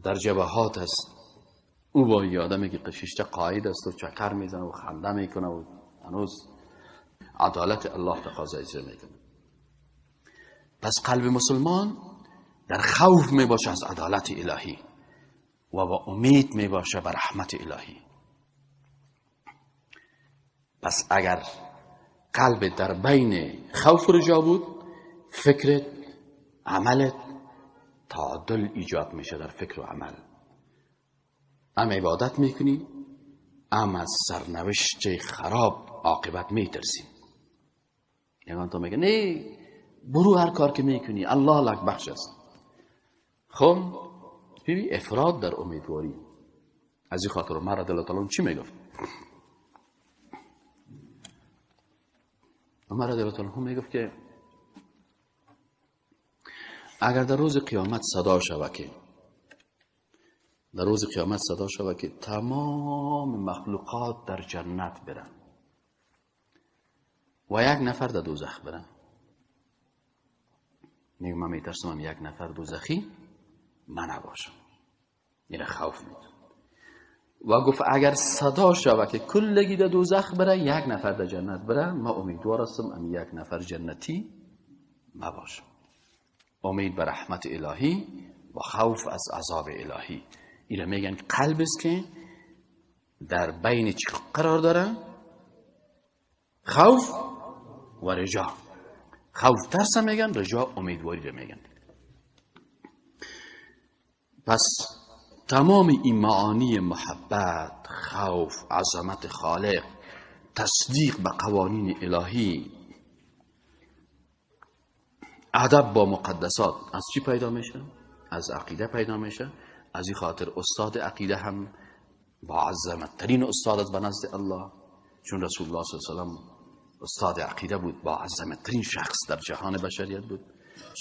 در جبهات است، او با یه آدمی که قشیشته قاعد است و چکر میزنه و خنده میکنه و هنوز عدالت الله تقاضا اجرا میکنه. پس قلب مسلمان در خوف میباشه از عدالت الهی و با امید میباشه به رحمت الهی. پس اگر قلب در بین خوف و رجا بود، فکرت، عملت، تعادل ایجاد میشه در فکر و عمل. هم عبادت میکنی، هم از سرنوشت خراب عاقبت میترسی. یگان تو میگه نه برو هر کار که میکنی الله لک بخش است. خب ببین افراد در امیدواری. از این خاطر عمر رضی الله تعالی چی میگفت؟ عمر رضی الله تعالی میگفت که اگر در روز قیامت صدا شود که در روز قیامت صدا شود که تمام مخلوقات در جنت برن و یک نفر در دوزخ برن، میگم من میترسم یک نفر دوزخی من نباشم، این خوف میدم. و گفت اگر صدا شود که کلگی در دوزخ بره یک نفر در جنت بره، ما امیدوار هستم ام یک نفر جنتی مباشم. امید به رحمت الهی و خوف از عذاب الهی. اینا میگن قلب است که در بین چی قرار داره؟ خوف و رجا. خوف ترس میگن، رجا امیدواری رو میگن. پس تمام این معانی محبت، خوف، عظمت خالق، تصدیق به قوانین الهی، ادب با مقدسات از چی پیدا میشه؟ از عقیده پیدا میشه. از این خاطر استاد عقیده هم با عظمت ترین استاد است به نزد الله، چون رسول الله صلی الله علیه و سلم استاد عقیده بود، با عظمت ترین شخص در جهان بشریت بود.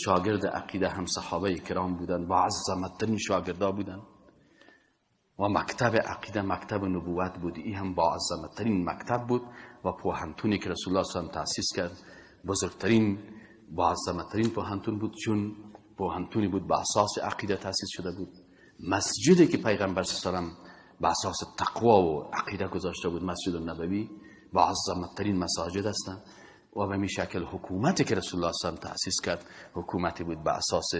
شاگرد عقیده هم صحابه کرام بودن، با عظمت ترین شاگردا بودن. و مکتب عقیده مکتب نبوت بود، این هم با عظمت ترین مکتب بود. و پوهنتونی که رسول الله صلی الله علیه و سلم تأسیس کرد بزرگترین با عظمت ترین پوهنتون بود، چون پوهنتونی بود به اساس عقیده تأسیس شده بود. مسجدی که پیغمبر صلی الله علیه و سلم به اساس تقوا و عقیده گذاشته بود، مسجد النبوی، با عظمت ترین مساجد هستند. و به می شکل حکومتی که رسول الله صلی الله علیه و سلم تأسیس کرد حکومتی بود به اساس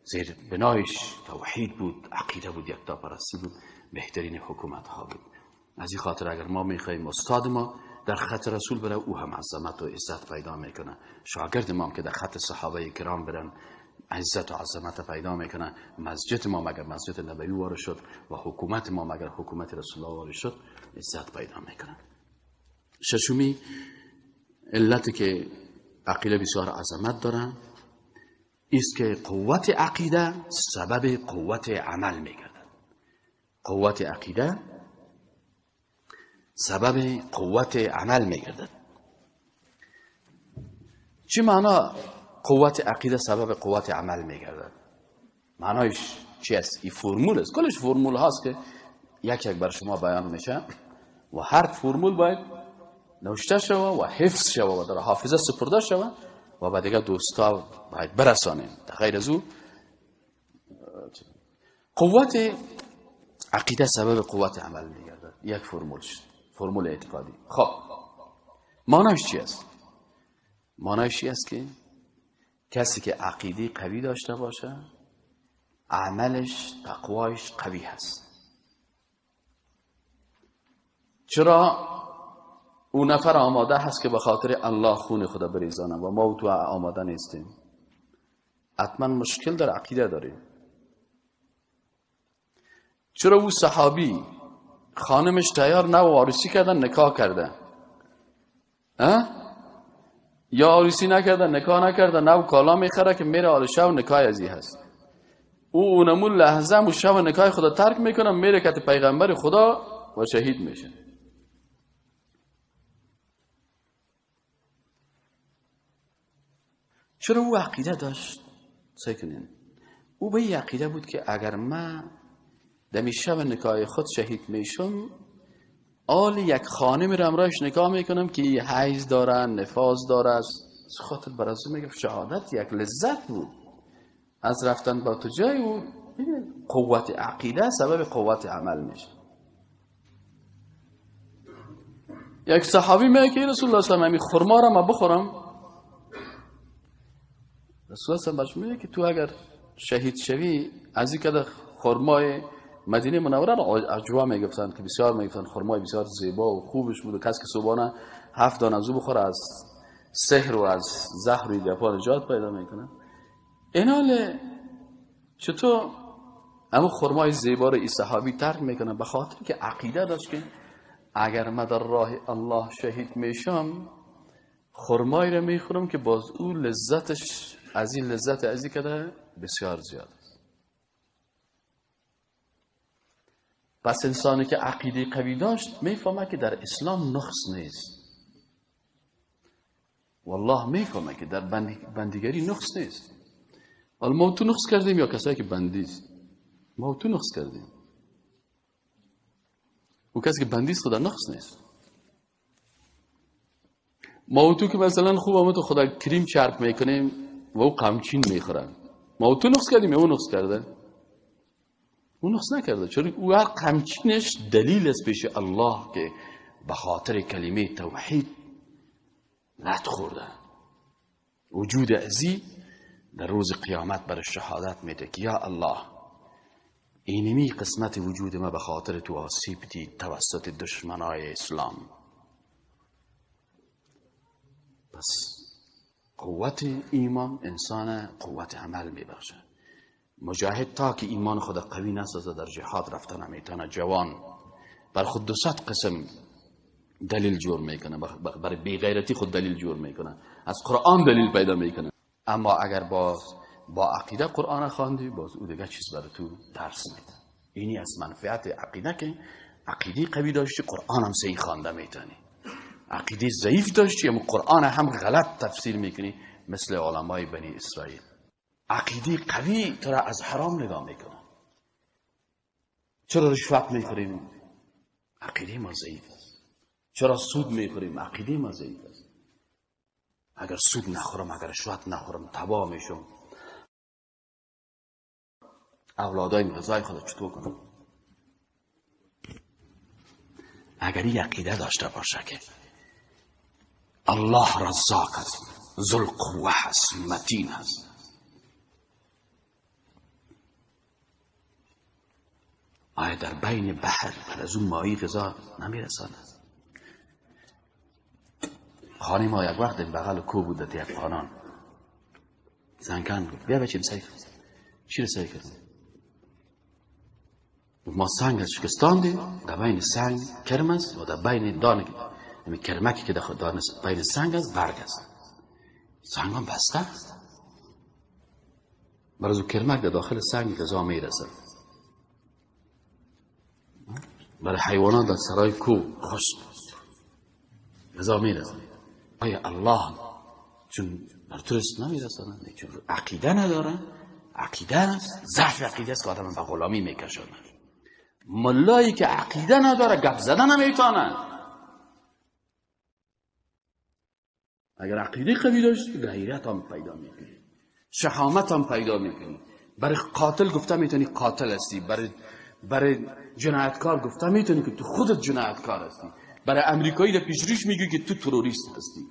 زیر بنایش توحید بود، عقیده بود، یکتاپرستی بود، بهترین حکومت ها بود. از این خاطر اگر ما میخواهیم استاد ما در خط رسول بره، او هم عظمت و عزت پیدا میکنه. شاگرد ما هم که در خط صحابه کرام برن عزت و عظمت پیدا میکنه. مسجد ما مگر مسجد نبوی وارد شد و حکومت ما مگر حکومت رسول الله وارد شد، عزت پیدا میکنه. ششمی علتی که عقیده بسیار عظمت داره ایست که قوت عقیده سبب قوت عمل میگردد. قوت عقیده سبب قوت عمل میگردد. چی معنا قوت عقیده سبب قوت عمل میگردد؟ معنایش چی است؟ این فرمول است، کلش فرمول هاست که یک یک بر شما بیان میشه و هر فرمول باید نوشته شوه و حفظ شوه و در حافظه سپرده شوه و بعد دیگه دوستا باید برسانیم. در غیر از او قوت عقیده سبب قوت عمل میگردد. یک فرمول شد، فرمول اعتقادی. خب معنایش چی است؟ معنایش چی است که کسی که عقیده قوی داشته باشه عملش تقوایش قوی هست. چرا او نفر آماده هست که به خاطر الله خون خدا بریزانه و ما و تو آماده نیستیم؟ حتما مشکل در عقیده داریم. چرا او صحابی خانمش تیار نه و عروسی کردن نکاح کرده، یا عروسی نکرده نکاح نکرده، نه و کالا میخره که میره آل شب نکاح ازی هست، او اونمون لحظه مو شب نکاح خدا ترک میکنه میره کت پیغمبر خدا و شهید میشه. چرا او عقیده داشت؟ سعی کنین او به این عقیده بود که اگر من دمی شب نکاح خود شهید میشم، آل یک خانمی رو امرایش نکاح میکنم که حیض داره، نفاس داره. از خاطر برازو میگه شهادت یک لذت بود از رفتن با تو جای او. قوت عقیده سبب قوت عمل میشه. یک صحابی میگه که رسول الله صلی الله علیه و آله خرما را ما بخورم. رسول الله صلی الله علیه و آله میگه که تو اگر شهید شوی از این که خرمای مدینه منوره را عجوا میگفتن که بسیار میگفتن خرمای بسیار زیبا و خوبش بود و کسی که صبحانه 7 دانه از او بخوره از سحر و از زهر و گپا نجات پیدا میکنه. اینال چطور اما خرمای زیبا رو ای صحابی ترک میکنه؟ به خاطر که عقیده داشت که اگر من در راه الله شهید میشم خرمایی رو میخورم که باز او لذتش از این لذت از این کده بسیار زیاد است. پس انسانی که عقیده قوی داشت میفهمه که در اسلام نقص نیست. والله میفهمه که در بندیگری نقص نیست. حالا ما تو نقص کردیم یا کسایی که بندی است؟ ما تو نقص کردیم. او کسی که بندی است خدا نقص نیست. ما تو که مثلا خوب ما تو خدا کریم چرب میکنیم و او قمچین میخورن، ما تو نقص کردیم یا او نقص کرده؟ او نقص نکرده، چون او هر قمچینش دلیل است پیش الله که به خاطر کلمه توحید لط خورده. وجود ازی در روز قیامت بر شهادت میده که یا الله اینمی قسمت وجود ما به خاطر تو آسیب دید توسط دشمنای اسلام. پس قوت ایمان انسان قوت عمل میبخشه. مجاهد تا که ایمان خود قوی نسازه در جهاد رفتن نمیتونه. جوان بر خود 200 قسم دلیل جور میکنه، برای بیغیرتی خود دلیل جور میکنه، از قرآن دلیل پیدا میکنه. اما اگر باز با عقیده قرآن خواندی باز او دیگه چیز برای تو درس میده. اینی از منفعت عقیده که عقیده قوی داشتی قرآن هم صحیح خوانده میتونی، عقیده ضعیف داشتی اما قرآن هم غلط تفسیر میکنی مثل علمای بنی اسرائیل. عقیده قوی تو را از حرام نگاه میکنه. چرا رشوت میخوریم؟ عقیده ما ضعیف است. چرا سود میخوریم؟ عقیده ما ضعیف است. اگر سود نخورم، اگر رشوت نخورم تباه میشم. اولادای غذای خود چطور کنم؟ اگر این عقیده داشته باشه که الله رزاق است، ذوالقوه است، متین است، آیا در بین بحر بر از اون ماهی غذا نمیرساند؟ خانه ما یک وقت بغل کو بود در افغانان. زنکن گفت بیا بچیم سعی کن. چی رو سعی کردیم؟ ما سنگ از شکستاندیم، در بین سنگ کرم است و در بین دانه یعنی کرمکی که در بین سنگ است برگ است. سنگ هم بسته است. برای از کرمک در داخل سنگ غذا میرسد. برای حیوانات در سرای کو خشک غذا میرسد. آیا الله چون بر تو نمیرسند؟ چون عقیده نداره. عقیده است، ضعف عقیده است که آدم به غلامی میکشاند. ملایی که عقیده نداره گپ زدن نمیتونه. اگر عقیده قوی داشتی غیرت هم پیدا میکنی، شهامت هم پیدا میکنی. برای قاتل گفته میتونی قاتل هستی، برای جنایتکار گفته میتونی که تو خودت جنایتکار هستی، برای امریکایی در پیش ریش میگی که تو تروریست هستی.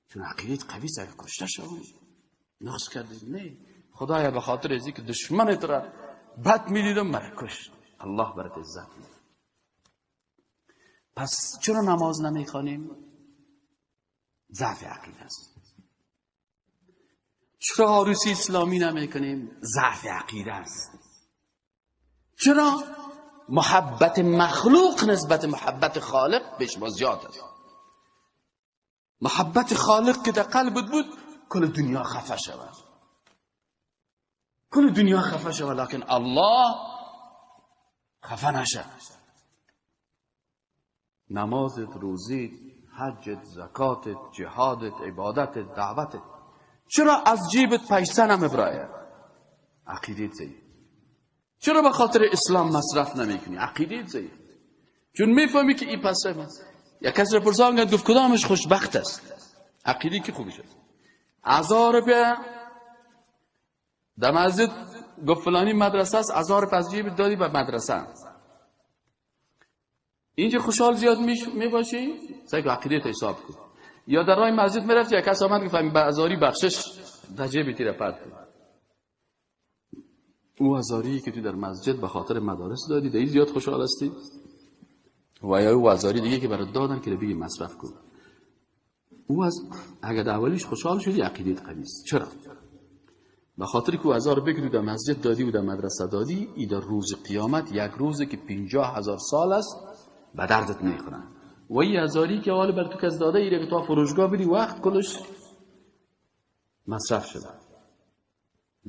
چون عقیده قوی است. اگر کشته شوی نقص کردی، نه خدایا به خاطر از اینکه دشمنت را بد میدیدم مرا کشت، الله برات عزت میده. پس چرا نماز نمیخوانیم؟ ضعف عقیده است. چرا عروسی اسلامی نمیکنیم؟ ضعف عقیده است. چرا محبت مخلوق نسبت محبت خالق بیش ما زیاد است؟ محبت خالق که در قلبت بود کل دنیا خفه شود، کل دنیا خفه شود، لکن الله خفه نشد. نمازت، روزیت، حجت، زکاتت، جهادت، عبادتت، دعوتت، چرا از جیبت پیسه نمیبرایه؟ عقیده ضعیف. چرا به خاطر اسلام مصرف نمیکنی؟ عقیده ضعیف. چون میفهمی که این پسه است. یک کس را پرسان گفت کدامش خوشبخت است؟ عقیده کی خوبش است؟ 1000 روپیه در مسجد گفت فلانی مدرسه است، 1000 روپیه از جیب دادی به مدرسه. اینجا خوشحال زیاد میباشی؟ سعی کن عقیده ت حساب کن. یا در راه مسجد میرفتی یک کس آمد گفت به هزاری بخشش در جیب تیره پرت کن. او هزاری که تو در مسجد به خاطر مدارس دادی در زیاد خوشحال هستی؟ و یا او هزاری دیگه که برات دادن که بگی مصرف کن. او از اگر اولیش خوشحال شدی عقیدت قوی است. چرا؟ به خاطر که 1000 بگیری در مسجد دادی و در مدرسه دادی، ای در روز قیامت یک روزی که 50,000 سال است به دردت میخورن. و این هزاری که حال بر تو کس داده ایره که تا فروشگاه بری وقت کلش مصرف شده،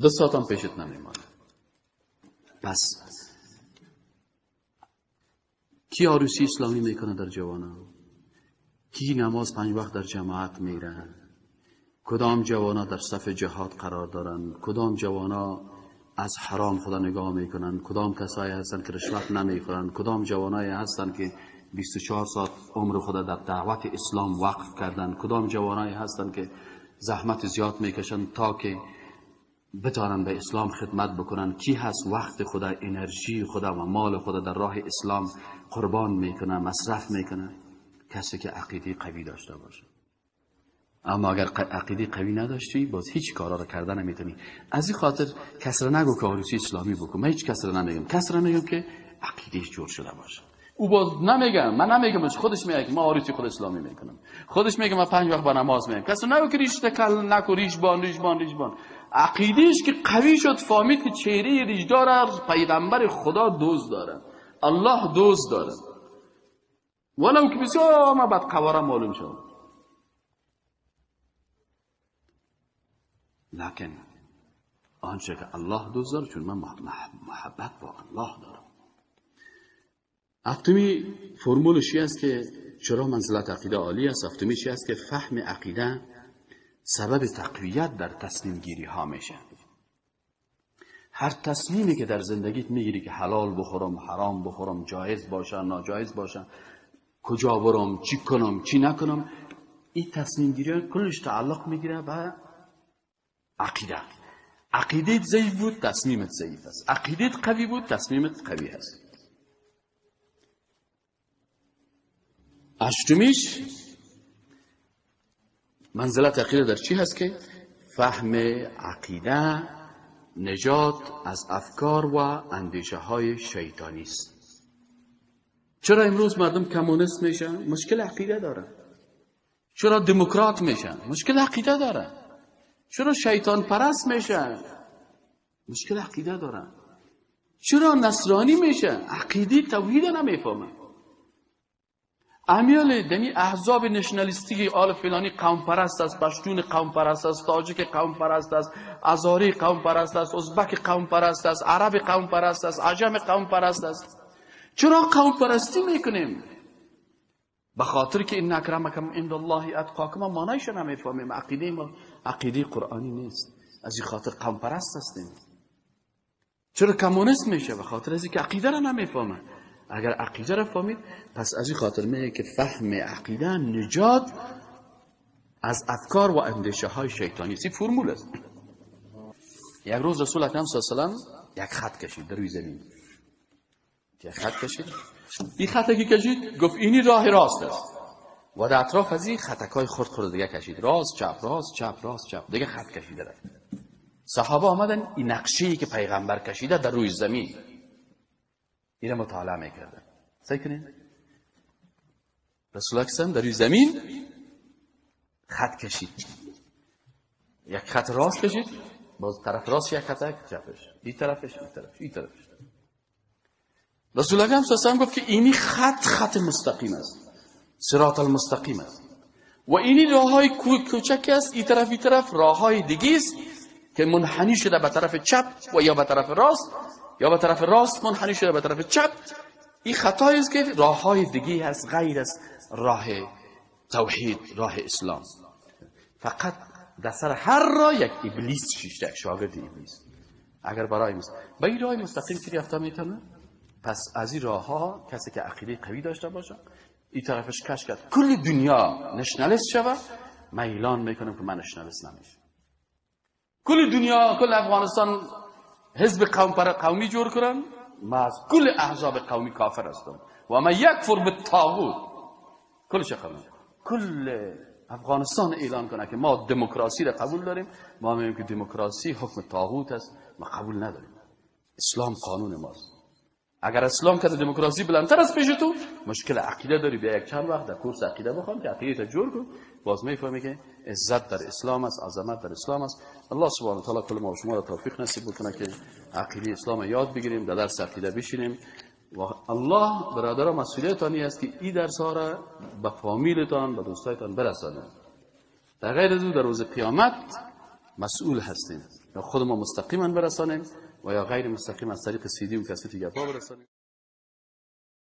2 ساعت هم پیشت نمیمانه. پس کی عروسی اسلامی میکنه در جوانا؟ کی نماز 5 وقت در جماعت میرن؟ کدام جوانا در صف جهاد قرار دارن؟ کدام جوانا از حرام خدا نگاه میکنن؟ کدام کسایی هستن که رشوت نمیخورن؟ کدام جوانایی هستن که 24 ساعت عمر خدا در دعوت اسلام وقف کردن؟ کدام جوانایی هستن که زحمت زیاد میکشن تا که بتانن به اسلام خدمت بکنن؟ کی هست وقت خدا، انرژی خدا و مال خدا در راه اسلام قربان میکنه، مصرف میکنه؟ کسی که عقیده قوی داشته باشه. اما اگر عقیده قوی نداشتی باز هیچ کارا رو کردن نمیتونی. از این خاطر کس را نگو که عروسی اسلامی بکن. من هیچ کس را نمیگم. کس را میگم که عقیدهش جور شده باشه. او باز نمیگم، من نمیگم، خودش میگه ما عروسی خود اسلامی میکنم. خودش میگه من 5 وقت با نماز میام. کس نگو که ریش تکل نکو، ریش بان ریش بان ریش بان. عقیدهش که قوی شد، فهمید که چهره ریشدار پیغمبر خدا دوست داره، الله دوست داره، ولو که بسیار ما بعد قواره معلوم شد. لکن آنچه که الله دوست داره، چون من محبت با الله دارم. هفتمی فرمولش است که چرا منزلت عقیده عالی است. هفتمی چی است که فهم عقیده سبب تقویت در تصمیم گیری ها میشه. هر تصمیمی که در زندگیت میگیری که حلال بخورم، حرام بخورم، جایز باشه، ناجایز باشه، کجا برم، چی کنم، چی نکنم، این تصمیم گیری کلش تعلق میگیره به عقیده. عقیدت ضعیف بود، تصمیمت ضعیف است. عقیدت قوی بود، تصمیمت قوی است. هشتمیش منزلت عقیده در چی هست که فهم عقیده نجات از افکار و اندیشه های شیطانی است. چرا امروز مردم کمونیست میشن؟ مشکل عقیده دارن. چرا دموکرات میشن؟ مشکل عقیده دارن. چرا شیطان پرست میشن؟ مشکل عقیده دارن. چرا نصرانی میشن؟ عقیده توحید نمیفهمن. امیال دنی احزاب نشنالیستی آل فلانی قوم پرست است، پشتون قوم پرست است، تاجیک قوم پرست است، ازاری قوم پرست است، ازبک قوم پرست است، عرب قوم پرست است، عجم قوم پرست است. چرا قوم پرستی میکنیم؟ به خاطر که ان اکرمکم عند الله اتقاکم معنیش نمیفهمیم. عقیده ما عقیده قرآنی نیست. از این خاطر قوم پرست هستیم. چرا کمونیست میشه؟ به خاطر از اینکه عقیده را نمیفهمه. اگر عقیده را فهمید، پس از این خاطر میگه که فهم عقیده نجات از افکار و اندیشه های شیطانی است. این فرمول است. یک روز رسول اکرم صلی الله علیه و سلم یک خط کشید در روی زمین. یک خط کشید. این خطی که کشید گفت اینی راه راست است. و در اطراف از این خطکای خرد خرد دیگه کشید، راست چپ راست چپ راست چپ، دیگه خط کشیده رفت. صحابه آمدن این نقشه‌ای که پیغمبر کشیده در روی زمین این را مطالعه میکردن. سعی کنین رسول الله در روی زمین خط کشید، یک خط راست کشید، باز طرف راست یک خط، چپش، این طرفش، این طرفش، این طرفش. رسول الله صلی الله علیه و گفت که اینی خط خط مستقیم است، صراط المستقیم است، و اینی راههای کوچک است، این طرف این طرف راههای دیگه است که منحنی شده به طرف چپ و یا به طرف راست، یا به طرف راست منحنی شده به طرف چپ. این خطایی است که راههای دیگه هست غیر از راه توحید، راه اسلام. فقط در سر هر راه یک ابلیس شیشته، یک شاگرد ابلیس. اگر برای به این راه مستقیم که رفته میتونه، پس از این راه ها کسی که عقیده قوی داشته باشه، این طرفش کش کرد کل دنیا نشنالیست شوه، من اعلان میکنم که من نشنالیست نمیشم. کل دنیا، کل افغانستان حزب قوم پر قومی جور کنن، من از کل احزاب قومی کافر هستم و من یکفر بالطاغوت. کلش قبول، کل افغانستان اعلان کنه که ما دموکراسی را قبول داریم، ما میگیم که دموکراسی حکم طاغوت است، ما قبول نداریم، اسلام قانون ماست. اگر اسلام که دموکراسی بلندتر از پیش تو، مشکل عقیده داری، بیا یک چند وقت در کورس عقیده بخوان که عقیده تا جور کن، باز میفهمی که عزت در اسلام است، عظمت در اسلام است. الله سبحانه و تعالی کل ما و شما را توفیق نصیب بکنه که عقیده اسلام یاد بگیریم، در درس عقیده بشینیم. و الله برادران مسئولیتان است که این درس ها را به فامیلتان، به دوستایتان برسانید. در غیر از او در روز قیامت مسئول هستیم، یا خود ما مستقیما برسانیم و یا غیر مستقیم از طریق سیدی و کست گپا برسانیم.